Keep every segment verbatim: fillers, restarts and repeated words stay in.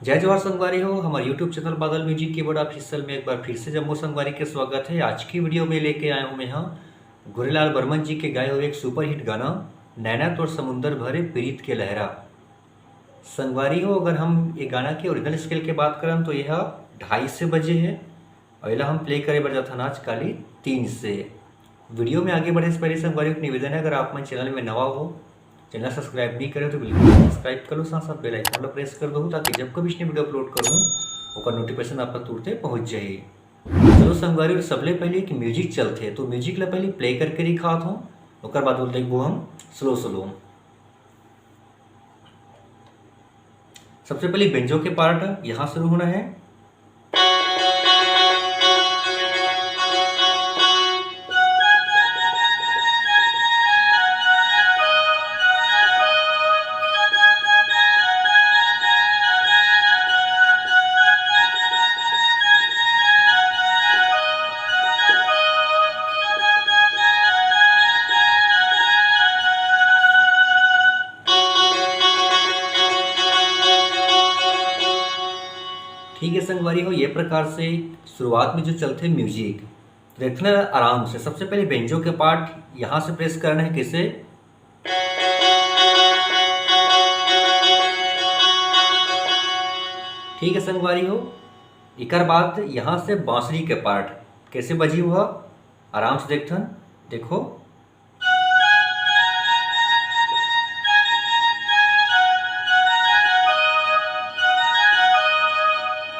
जय जोहार संगवारी हो, हमर YouTube चैनल बादल म्यूजिक कीबोर्ड ऑफिशियल में एक बार फिर से जम्मो संगवारी के स्वागत है। आज की वीडियो में लेके आया हूँ मैं यहाँ गुरेलाल बर्मन जी के गाए हुए एक सुपरहिट गाना नैना तोर समुंदर भरे प्रीत के लहरा। संगवारी हो, अगर हम ये गाना के ओरिजिनल स्केल के बात करन तो यह ढाई से बजे है और एला हम प्ले करे बर जाथन आज काली तीन से। वीडियो में आगे बढ़े से पहले संगवारी एक निवेदन है, अगर आप मन चैनल में नवा हो, चैनल सब्सक्राइब नहीं करे तो बिल्कुल सब्सक्राइब कर लो, साथ साथ बेल आइकन ला प्रेस कर दो, ताकि जब कभी इसने वीडियो अपलोड करूँ ओकर नोटिफिकेशन आप तक तुरते पहुँच जाए। चलो संगवारी, और सबले पहले एक म्यूजिक चलथे, तो म्यूजिक ला पहले प्ले करके दिखात हूँ, ओकर बाद वो देखबो हम स्लो स्लो। सबसे पहले बेंजो के पार्ट यहाँ शुरू होना है। ठीक है संगवारी हो, ये प्रकार से शुरुआत में जो चलथे म्यूजिक, देखना आराम से। सबसे पहले बेंजो के पार्ट यहाँ से प्रेस करना है, कैसे? ठीक है संगवारी हो, एकर बाद यहाँ से बांसुरी के पार्ट कैसे बजी हुआ, आराम से देखथन। देखो,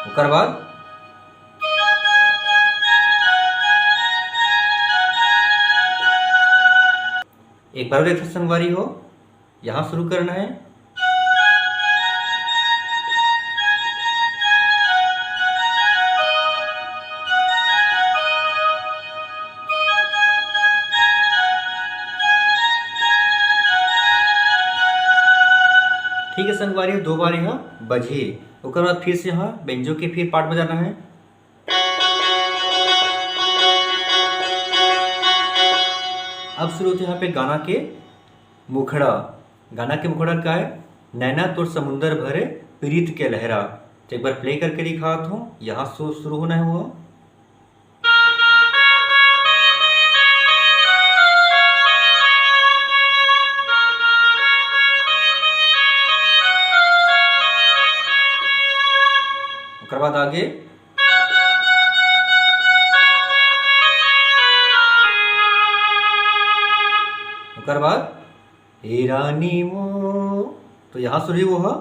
ओकर बाद एक बार देखो संगवारी हो, यहाँ शुरू करना है। ठीक है संगवारी, दो बार यहाँ बजी, ओकर बाद फिर से यहाँ बेंजो के फिर पार्ट बजाना है। अब शुरू होथे यहाँ पे गाना के मुखड़ा। गाना के मुखड़ा का है? नैना तोर समुंदर भरे प्रीत के लहरा। तो एक बार प्ले करके दिखात हूँ, यहाँ से शुरू होना है वो। ओकर बाद आगे। ओकर बाद, "हे रानी वो", तो यहाँ शुरू वो ह।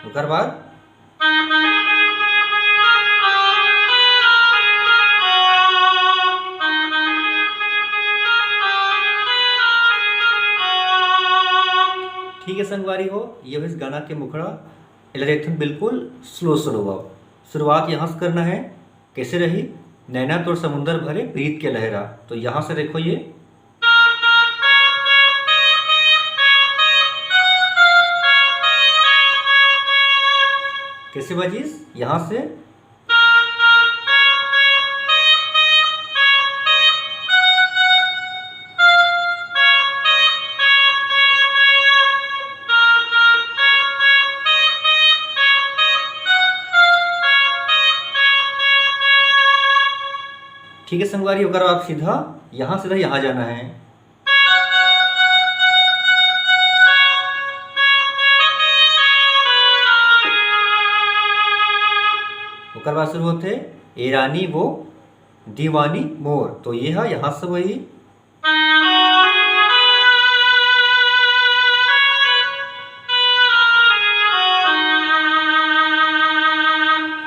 ओकर बाद, ठीक है संगवारी हो, ये होइस गाना के मुखड़ा। एला देखथन बिल्कुल स्लो स्लो। अब शुरुआत यहाँ से करना है। कैसे रही? "नैना तोर समुंदर भरे प्रीत के लहरा", तो यहाँ से देखो ये कैसे बजिस, यहाँ से। ठीक है संगवारी, ओकर बाद सीधा यहाँ, सीधा यहाँ जाना है। ओकर बाद शुरू होथे, "ए रानी वो दीवानी मोर", तो ये ह यहाँ से वही।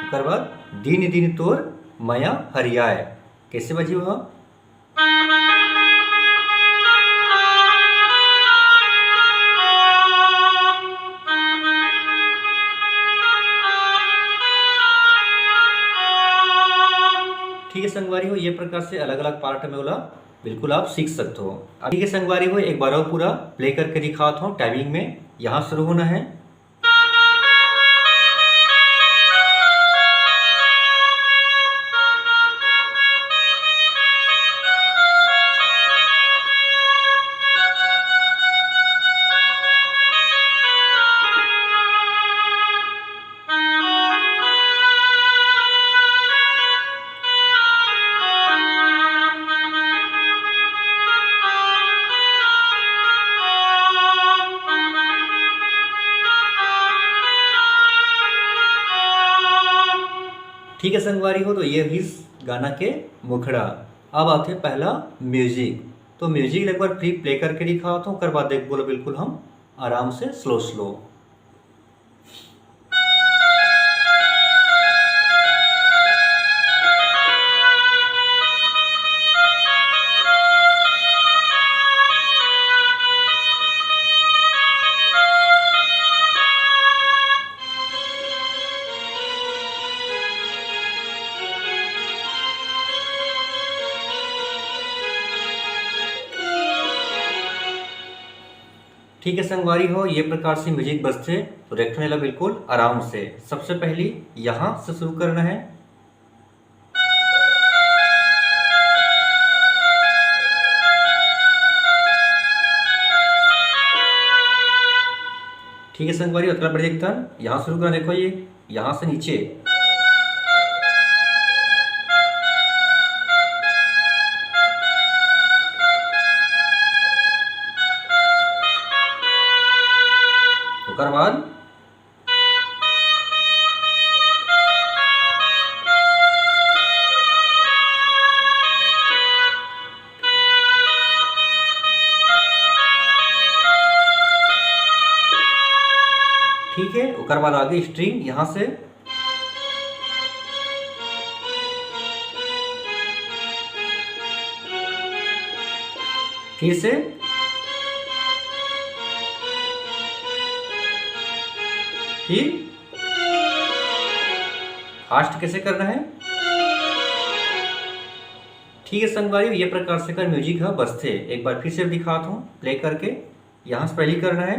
ओकर बाद, "दिन दिन तोर मया हरियाए", कैसे बजी वो? ठीक है संगवारी हो, ये प्रकार से अलग-अलग पार्ट में ओला बिल्कुल आप सीख सकते हो। अब ठीक है संगवारी हो, एक बार और पूरा प्ले करके दिखात हूँ टाइमिंग में। यहाँ शुरू होना है। ठीक है संगवारी हो, तो ये रहिस गाना के मुखड़ा। अब आथे पहला म्यूजिक। तो म्यूजिक एक बार प्री प्ले करके दिखावत हूँ, ओकर बाद देखबो ला बिल्कुल हम आराम से स्लो स्लो। ठीक है संगवारी हो, ये प्रकार से म्यूजिक बजथे। तो देखथन एला बिल्कुल आराम से। सबसे पहली यहाँ से शुरू करना है। ठीक है संगवारी, अतका बढ़िया एकदम। यहाँ शुरू करना, देखो ये यहाँ से नीचे। ओकर बाद ठीक है, ओकर बाद आगे स्ट्रिंग यहाँ से, फिर से, फिर फास्ट कैसे करना है। ठीक है संगवारी, ये प्रकार से कर म्यूजिक ह बजथे। एक बार फिर से दिखात हूँ प्ले करके। यहाँ से पहली करना है।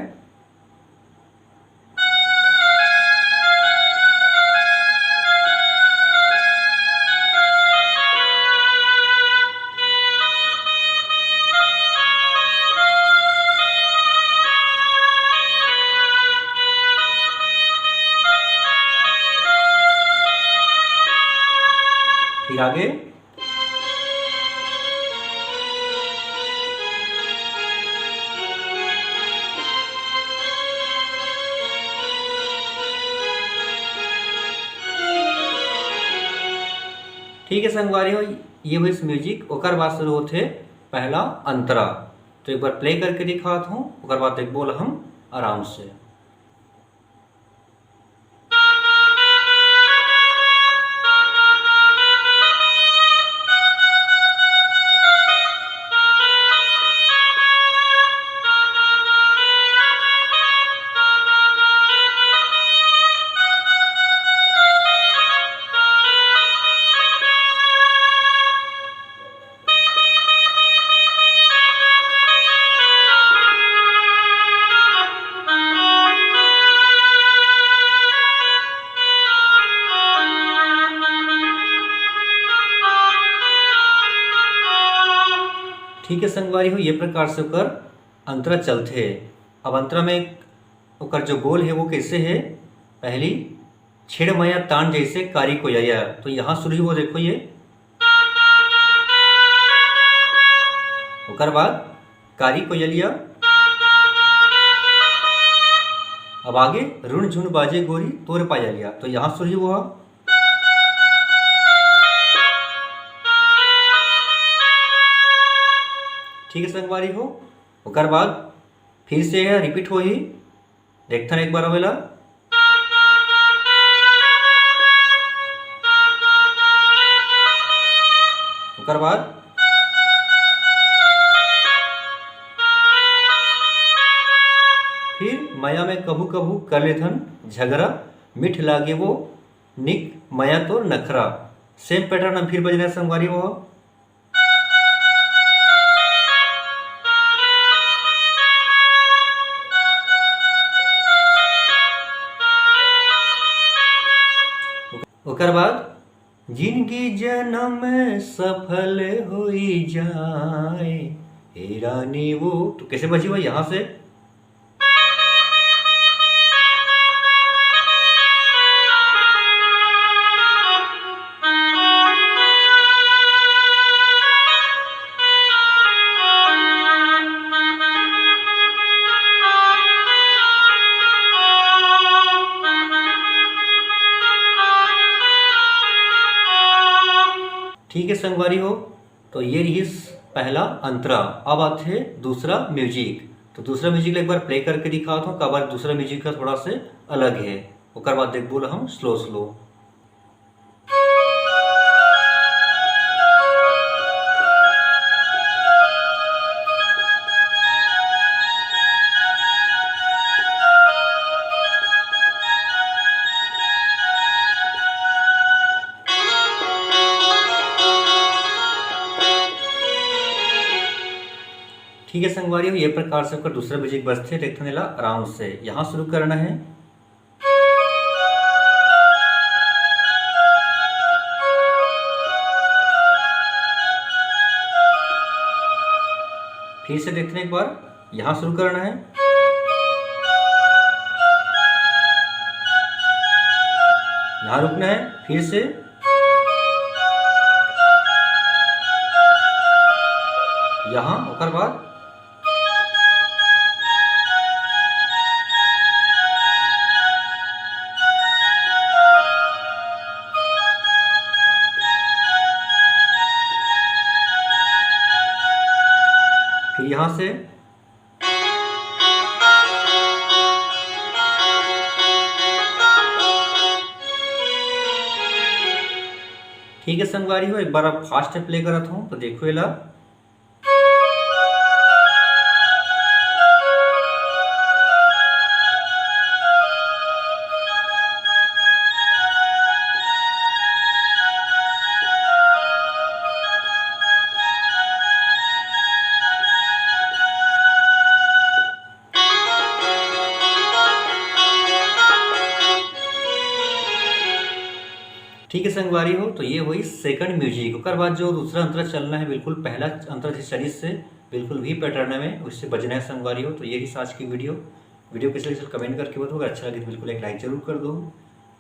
फिर आगे। ठीक है संगवारी हो, ये होइस म्यूजिक। ओकर बाद शुरू होथे पहला अंतरा। तो एक बार प्ले करके दिखात हूँ, ओकर बाद देखबो ला हम आराम से। ठीक है संगवारी हो, ये प्रकार से ओकर अंतरा चलथे। अब अंतरा में ओकर जो बोल है वो कैसे है? पहली, छेड़ मया तान जैसे कारी कोयलिया, तो यहाँ शुरू ही वो देखो ये। ओकर बाद कारी कोयलिया। अब आगे रुण झुन बाजे गोरी तोर पायलिया, तो यहाँ शुरू ही वो। ठीक है संगवारी हो, ओकर बाद फिर से यह रिपीट होही। देखथन एक बार अवेला। ओकर बाद फिर मया में कभू कभू कर लेथन झगरा, मीठ लागे वो निक मया तोर नखरा। सेम पैटर्न हम फिर बजना संगवारी हो। ओकर बाद जिनगी जन्म सफल होई जाए, हे रानी वो, तो कैसे बजी हुआ यहाँ से? ठीक है संगवारी हो, तो ये रहिस पहला अंतरा। अब आथे दूसरा म्यूजिक। तो दूसरा म्यूजिक ला एक बार प्ले करके दिखात हूँ, काबर दूसरा म्यूजिक का थोड़ा से अलग है। ओकर बाद देखबो ला हम स्लो स्लो। ठीक है संगवारी हो, ये प्रकार से ओकर दूसरा म्यूजिक बजथे। देखथन एला आराम से, यहाँ शुरू करना है। फिर से देखने एक बार, यहाँ शुरू करना है, यहाँ रुकना है, फिर से यहाँ, ओकर बाद फिर यहाँ से। ठीक है संगवारी हो, एक बार आप फास्ट प्ले करत हो तो देखो एला। ठीक है संगवारी हो, तो ये होइस सेकंड म्यूजिक। ओकर बाद जो दूसरा अंतरा चलना है, बिल्कुल पहला अंतरा जैसे चलिस से बिल्कुल वही पैटर्न में उससे बजना है संगवारी हो। तो ये रहिस आज की वीडियो। वीडियो कैसे लगिस कमेंट करके बताओ, अगर अच्छा लगे तो बिल्कुल एक लाइक जरूर कर दो।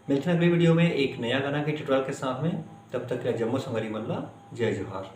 मिलते हैं अगली वीडियो में एक नया गाना के ट्यूटोरियल के साथ में। तब तक के लिए जम्मो संगवारी मन ला जय जोहार।